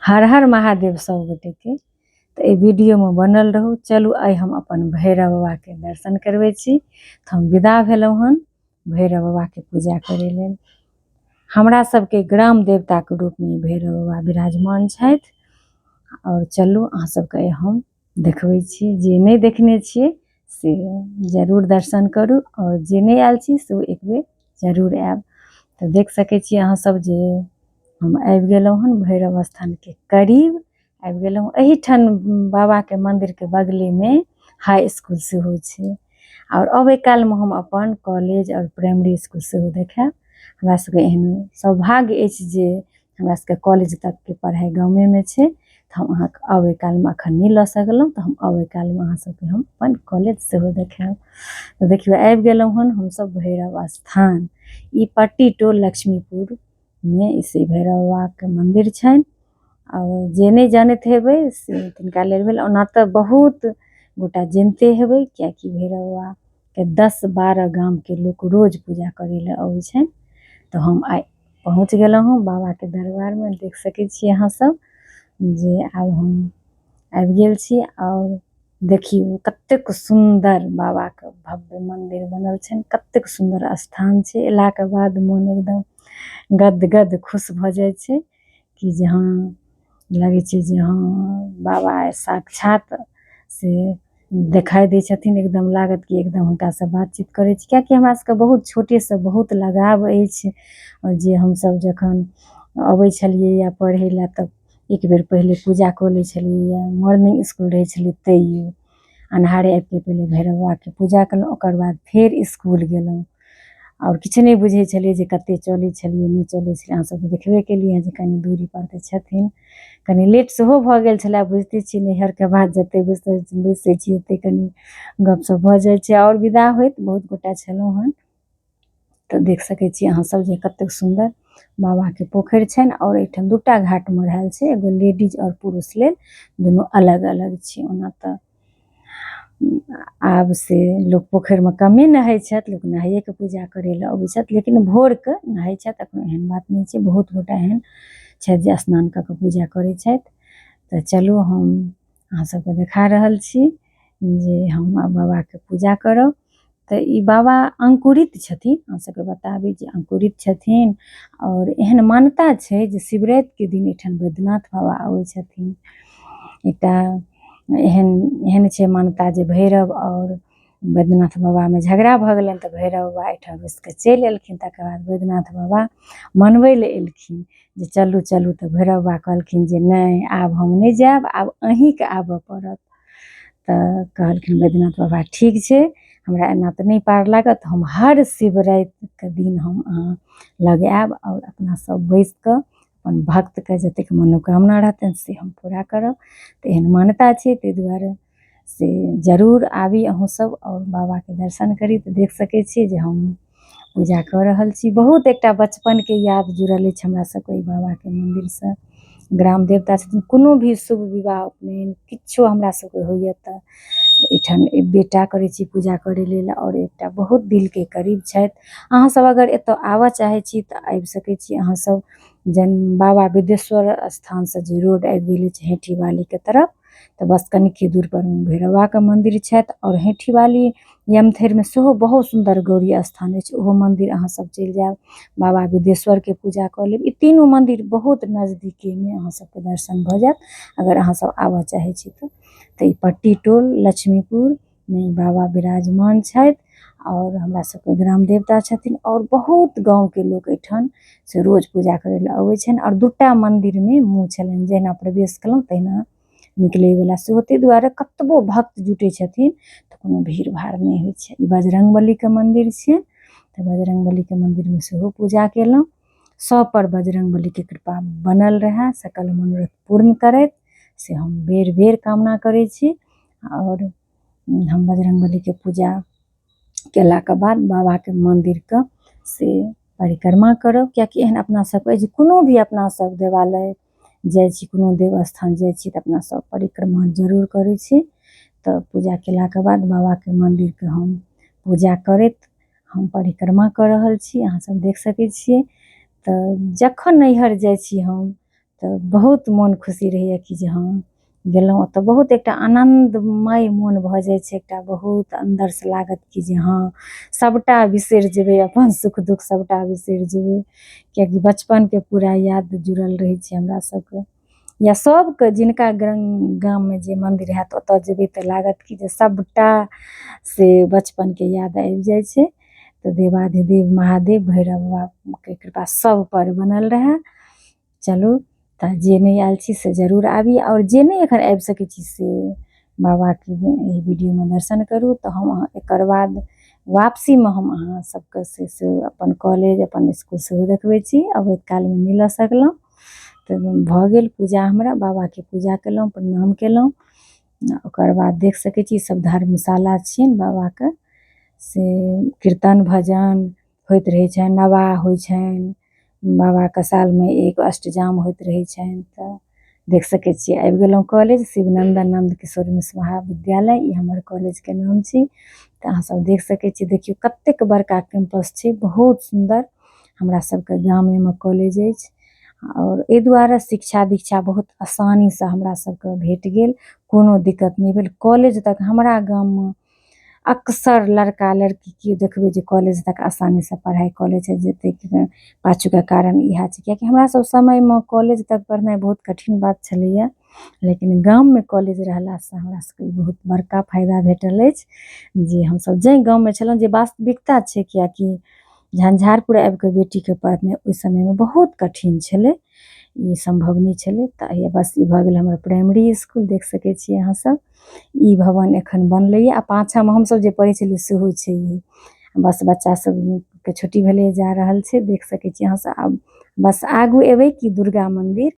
हर हर महादेव सब गोटेके। तऽ एहि वीडियोमे बनल रहू। चलू आइ हम अपन भैरव बाबाके दर्शन करबै छी। तऽ हम विदा भेलहुँ हन भैरव बाबाके पूजा करै लेल। हमरा सबके ग्राम देवताके रूपमे भैरव बाबा विराजमान छथि। आओर चलू अहाँ सबके आइ हम देखबै छी। जे नहि देखने छियै से जरूर दर्शन करू, आओर जे नहि आयल छी से एक बेर जरूर आयब। तऽ देख सकै छियै अहाँ सब जे हम आबि गेलहुँ हन भैरव स्थानके करीब आबि गेलहुँ। एहिठाम बाबाके मन्दिरके बगलेमे हाई इसकुल सेहो छै। आओर अबै कालमे हम अपन कॉलेज आओर प्राइमरी इसकुल सेहो देखायब। हमरा सबके एहन सौभाग्य अछि जे हमरा सबके कॉलेज तकके पढ़ाइ गामेमे छै। तऽ हम अहाँके अबै कालमे एखन नहि लऽ सकलहुँ, तऽ हम अबै कालमे अहाँ सबके हम अपन कॉलेज सेहो देखायब। तऽ देखियौ आबि गेलहुँ हन हमसब भैरव स्थान। ई पट्टी टोल लक्ष्मीपुरमे से भैरव बाबाके मन्दिर छनि। आओर जे नहि जानैत हेबै से तिनका लेल भेल, ओना तऽ बहुत गोटा जनिते हेबै, किएकि भैरव बाबाके 10-12 गामके लोक रोज पूजा करै लए अबै छनि। तऽ हम आइ पहुँच गेलहुँ हँ बाबाके दरबारमे। देख सकै छी अहाँ सब जे आब हम आबि गेल छी। आओर देखियौ कतेक सुन्दर बाबाके भव्य मन्दिर बनल छनि, कतेक सुन्दर स्थान छै। अयलाके बाद मोन एकदम गदगद खुश भऽ जाइ छै कि जे हँ लगै छै जे हँ बाबा साक्षात से देखाइ दै छथिन। एकदम लागत कि एकदम हुनकासँ बातचीत करै छी, किएकि हमरा सबके बहुत छोटेसँ बहुत लगाव अछि। आओर जे हमसब जखन अबै छलियै या पढ़ै लए तऽ एक बेर पहिले पूजा कऽ लै छलियै। मॉर्निंग इसकुल रहै छलै तैयो अन्हारे आबिके पहिले भैरव बाबाके पूजा केलहुँ, ओकर बाद फेर इसकुल गेलहुँ। आओर किछु नहि बुझै छलियै जे कते चलै छलियै नहि चलै छलियै। अहाँ सब तऽ देखबे केलियै जे कनि दूरी पर तऽ छथिन, कनि लेट सेहो भऽ गेल छलै। बुझिते छियै नैहरके बाद जते बैसै छी ओते कनि गपशप भऽ जाइ छै। आओर विदा होइत बहुत गोटा छलहुँ हन। तऽ देख सकै छी अहाँ सब जे कतेक सुन्दर बाबाके पोखरि छनि। आओर एहिठाम दूटा घाट मढ़ायल छै, एगो लेडीज आओर पुरुष लेल, दुनू अलग अलग छै। ओना तऽ आब से लोक पोखरिमे कमे नहाइ छथि, लोक नहाइएके पूजा करै लए अबै छथि, लेकिन भोरके नहाइ छथि, एखनो एहन बात नहि छै। बहुत गोटा एहन छथि जे स्नान कऽ कऽ पूजा करै छथि। तऽ चलू हम अहाँ सबके देखा रहल छी जे हम आब बाबाके पूजा करब। तऽ ई बाबा अंकुरित छथिन, अहाँ सबके बताबी जे अंकुरित छथिन। आओर एहन मान्यता छै जे शिवरातिके दिन एहिठाम बैद्यनाथ बाबा अबै छथिन। एकटा एहन एहन छै मान्यता जे भैरव आओर बैद्यनाथ बाबामे झगड़ा भऽ गेलनि तऽ भैरव बाबा एहिठाम बैस कऽ चलि एलखिन। तकर बाद बैद्यनाथ बाबा मनबै लए एलखिन जे चलू चलू। तऽ भैरव बाबा कहलखिन जे नहि, आब हम नहि जायब, आब अहीँके आबऽ पड़त। तऽ कहलखिन बैद्यनाथ बाबा ठीक छै, हमरा एना तऽ नहि पार लागत, हम हर शिवरातिके दिन हम अहाँ लग आयब आओर अपना सब बैस कऽ अपन भक्तके जतेक मनोकामना रहतनि से हम पूरा करब। तऽ एहन मान्यता छै, ताहि दुआरे से जरूर आबी अहूँ सब आओर बाबाके दर्शन करी। तऽ देख सकै छी जे हम पूजा कऽ रहल छी। बहुत एकटा बचपनके याद जुड़ल अछि हमरा सबके एहि बाबाके मन्दिरसँ। ग्राम देवता छथिन। कोनो भी शुभ विवाह उपनयन किछो हमरा सबके होइए तऽ एहिठाम बेटा करै छी पूजा करै लेल। आओर एकटा बहुत दिलके करीब छथि। अहाँ सब अगर एतऽ आबऽ चाहै छी तऽ आबि सकै छी। अहाँ सब जन बाबा विदेश्वर स्थानसँ जे रोड आबि गेल अछि हेठी वालीके तरफ, तऽ बस कनिके दूर पर भैरव बाबाके मन्दिर छथि। आओर हेठी वाली यमथेरमे सेहो बहुत सुन्दर गौरी स्थान अछि, ओहो मन्दिर अहाँ सब चलि जायब, बाबा विदेश्वरके पूजा कऽ लेब। ई तीनू मन्दिर बहुत नजदीकेमे अहाँ सबके दर्शन भऽ जायत अगर अहाँ सब आबऽ चाहै छी तऽ। तऽ ई पट्टी टोल लक्ष्मीपुरमे बाबा विराजमान छथि आओर हमरा सबके ग्राम देवता छथिन। आओर बहुत गाँवके लोक एहिठाम से रोज पूजा करै लए अबै छनि। आओर दूटा मन्दिरमे मुँह छलनि, जहिना प्रवेश केलहुँ तहिना निकलैवला सेहो। ताहि दुआरे कतबो भक्त जुटै छथिन तऽ कोनो भीड़ भाड़ नहि होइ छै। ई बजरङ्गबलीके मन्दिर छियनि, तऽ बजरङ्गबलीके मन्दिरमे सेहो पूजा केलहुँ। सब पर बजरङ्गबलीके कृपा बनल रहए, सकल मनोरथ पूर्ण करैत, से हम बेर बेर कामना करै छी। आओर हम बजरङ्गबलीके पूजा केलाके बाद बाबाके मन्दिरके से परिक्रमा करब, किएकि एहन अपना सबके जे कोनो भी अपना सब देवालय जाइ छी, कोनो देवस्थान जाइ छी तऽ अपना सब परिक्रमा जरूर करै छी। तऽ पूजा केलाके बाद बाबाके मन्दिरके हम पूजा करैत हम परिक्रमा कऽ रहल छी, अहाँ सब देख सकै छियै। तऽ जखन नैहर जाइ छी हम तऽ बहुत मोन खुशी रहैया कि जे हँ गेलहुँ ओतऽ। बहुत एकटा आनन्दमय मोन भऽ जाइ छै, एकटा बहुत अन्दरसँ लागत कि जे हँ सबटा बिसरि जेबै, अपन सुख दुख सबटा बिसरि जेबै, कियाकि बचपनके पूरा याद जुड़ल रहै छै हमरा सबके या सबके। जिनका गाममे जे मन्दिर हैत ओतऽ जेबै तऽ लागत कि जे सबटा से बचपनके याद आबि जाइ छै। तऽ देवाधिदेव महादेव भैरव बाबाके कृपा सब पर बनल रहए। चलू तऽ जे नहि आयल छी से जरूर आबी, आओर जे नहि एखन आबि सकै छी से बाबाके एहि वीडियोमे दर्शन करू। तऽ हम अहाँ एकर बाद वापसीमे हम अहाँ सबके से अपन कॉलेज अपन इसकुल सेहो देखबै छी। अबैत कालमे नहि लऽ सकलहुँ। तऽ भऽ गेल पूजा, हमरा बाबाके पूजा केलहुँ, प्रणाम केलहुँ। ओकर बाद देख सकै छी सब धर्मशाला छियनि बाबाके, से कीर्तन भजन होइत रहै छनि, नवाह होइ छनि बाबाके, सालमे एक अष्टजाम होइत रहै छनि। तऽ देख सकै छियै आबि गेलहुँ कॉलेज शिवनन्दन नन्द किशोर मिश्र महाविद्यालय, ई हमर कॉलेजके नाम छी। तऽ अहाँ सब देख सकै छी, देखियौ कतेक बड़का कैंपस छै, बहुत सुन्दर हमरा सबके गामेमे कॉलेज अछि। आओर एहि दुआरे शिक्षा दीक्षा बहुत आसानीसँ हमरा सबके भेट गेल, कोनो दिक्कत नहि भेल। कॉलेज तक हमरा गाममे अक्सर लड़का लड़की केओ देखबै जे कॉलेज तक आसानीसँ पढ़ाइ कऽ लै छै, जतेक पाछूके कारण इएह छै, कियाकि हमरा सब समयमे कॉलेज तक पढ़नाइ बहुत कठिन बात छलैए। लेकिन गाममे कॉलेज रहलासँ हमरा सबके बहुत बड़का फायदा भेटल अछि जे हमसब जाहि गाममे छलहुँ जे वास्तविकता छै, कियाकि झंझारपुर आबिकऽ बेटीके पढ़नाइ ओहि समयमे बहुत कठिन छलै, ई सम्भव नहि छलै। तऽ बस ई भऽ गेल हमर प्राइमरी इसकुल, देख सकै छियै अहाँ सब ई भवन एखन बनलैए आ पाछाँमे हमसब जे पढ़ै छलियै सेहो छै। ई बस बच्चा सबके छुट्टी भेलै जा रहल छै, देख सकै छियै अहाँ सब। आब बस आगू एबै कि दुर्गा मन्दिर।